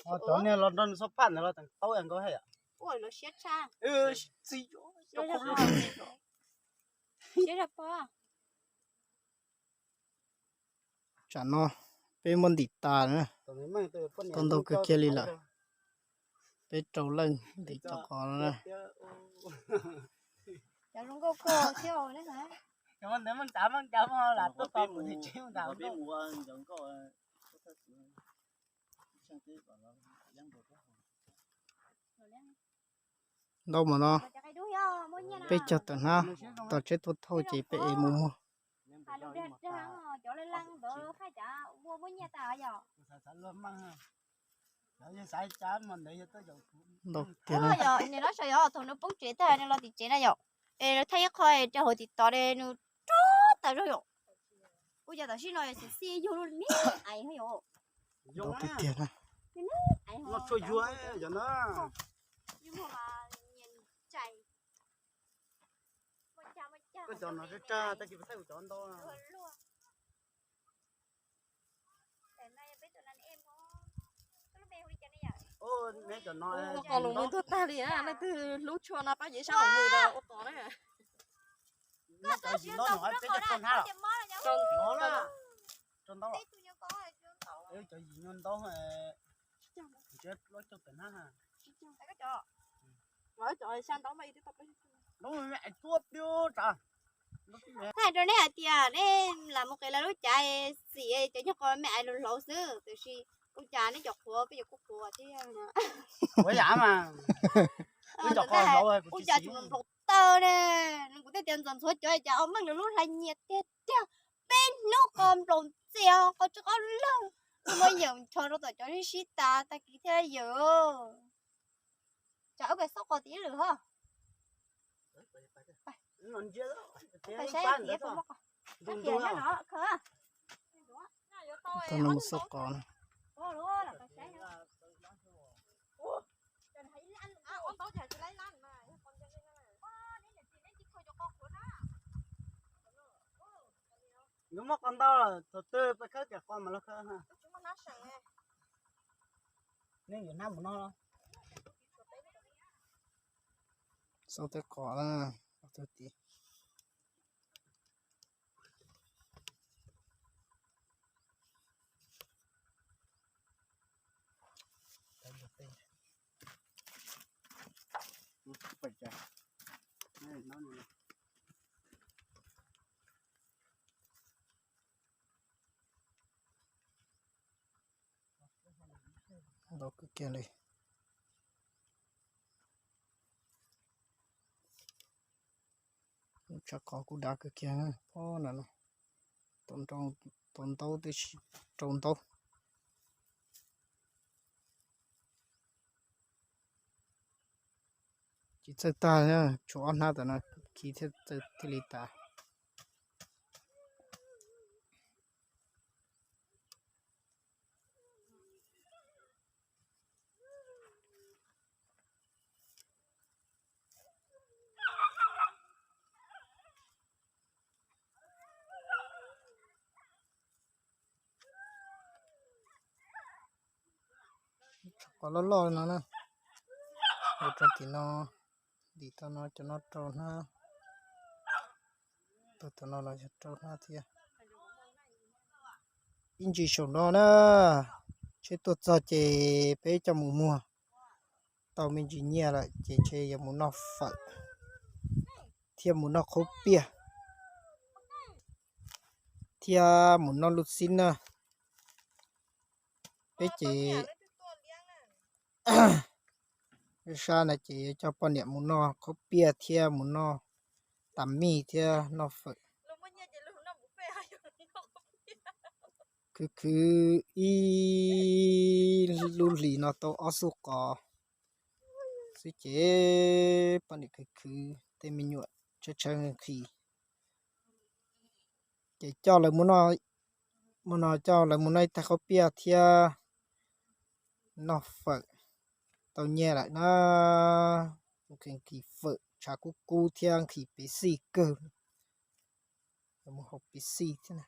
Cov niag los nrog nws xub phaj ntawd los teem tau nkauj hais yom. Siab tshaj. Tsam no peb muab ntim tas na, tau ntau kawg kiag li lawm. Peb rau leej ntim cov qos no na. Ntau mas no, peb cog tawm hnab, tos tsheb tuaj thauj ces peb ev mus muag. Ntau tiag na. Thaum nws poob tsev tag nws los tim tsev na yom, es lawv thaij ib qho rau hauv TikTok es nws rog tas zog yom. Ua cas tam sim no xim xij yug lub niag ais yom. Ntau tiag tiag na. Koj cov no tsag tsag, tag kis peb thaij kuv cov ntau. Ua qos los mus ntuag tag li, leej twg hlub tshua no pab yev sab los mus ua qos na. Thaij rau nej hais tias nej lam mus qiv lawv lub cav xim cov nyuag qos me ais hlau hlau xwb, tiam sis ua cas nej cov qhuav peb cov kuj qhuav thiab. Ua cas tsuas nplaum taw ne, kuv thiaj tias ntxov ntxhuav cov cas ua meej lawv lub hlais nyias tiag tiag, peb hnub qos nplaum ntxias qos tsw qos lawg, muab yeem ncho rau tom cov sib tas tag kis thiaj yawm. Tsam ub pais xauj qos tim ib lwm ho. Tau no mus xauj qos no. Yuav muab qos ntau lawm, thaum twg peb khawb tias qos mas los khawb. Nej yuav hnab mus no los? Xauj tej qos na, qos twg tid. Ntau kawg kiag li. Tshav qos kuj dav kawg kiag na, pob na no. Tau ntaub tib si, rau ntaub. Tsis txawj tag, tshuav ob hnab tam no khi thiaj txawj thiaj li tas. Qos loj loj no na, ua rau tim no, tim tau no cov no rau hnab, tau tom no los yog rau hnab thiab. Ib ntsis saum no na, tsheb tuaj txog ces peb coj mus muag tau me ntsis nyiaj lawm ces ntshe yuav mus noj fawm thiab mus noj qhaub piaj thiab mus noj lub xib na. Peb ces sab na ces yuav coj poj niam mus noj qhaub piaj thiab mus noj tas mij thiab noj fawm. Khwv khwv ib lub hlis no tau ob xuj qos xwb ces poj niam khwv khwv tej me nyuam tshawb tshawb nqhis. Ces coj lawv mus no, coj lawv mus noj ib tag qhaub piaj thiab noj fawm tau nyiaj lawm na. Nqhis nqhis fawm tshav kub kub thiab nqhis pev xij kawg. Mus haus pev xij thiab na.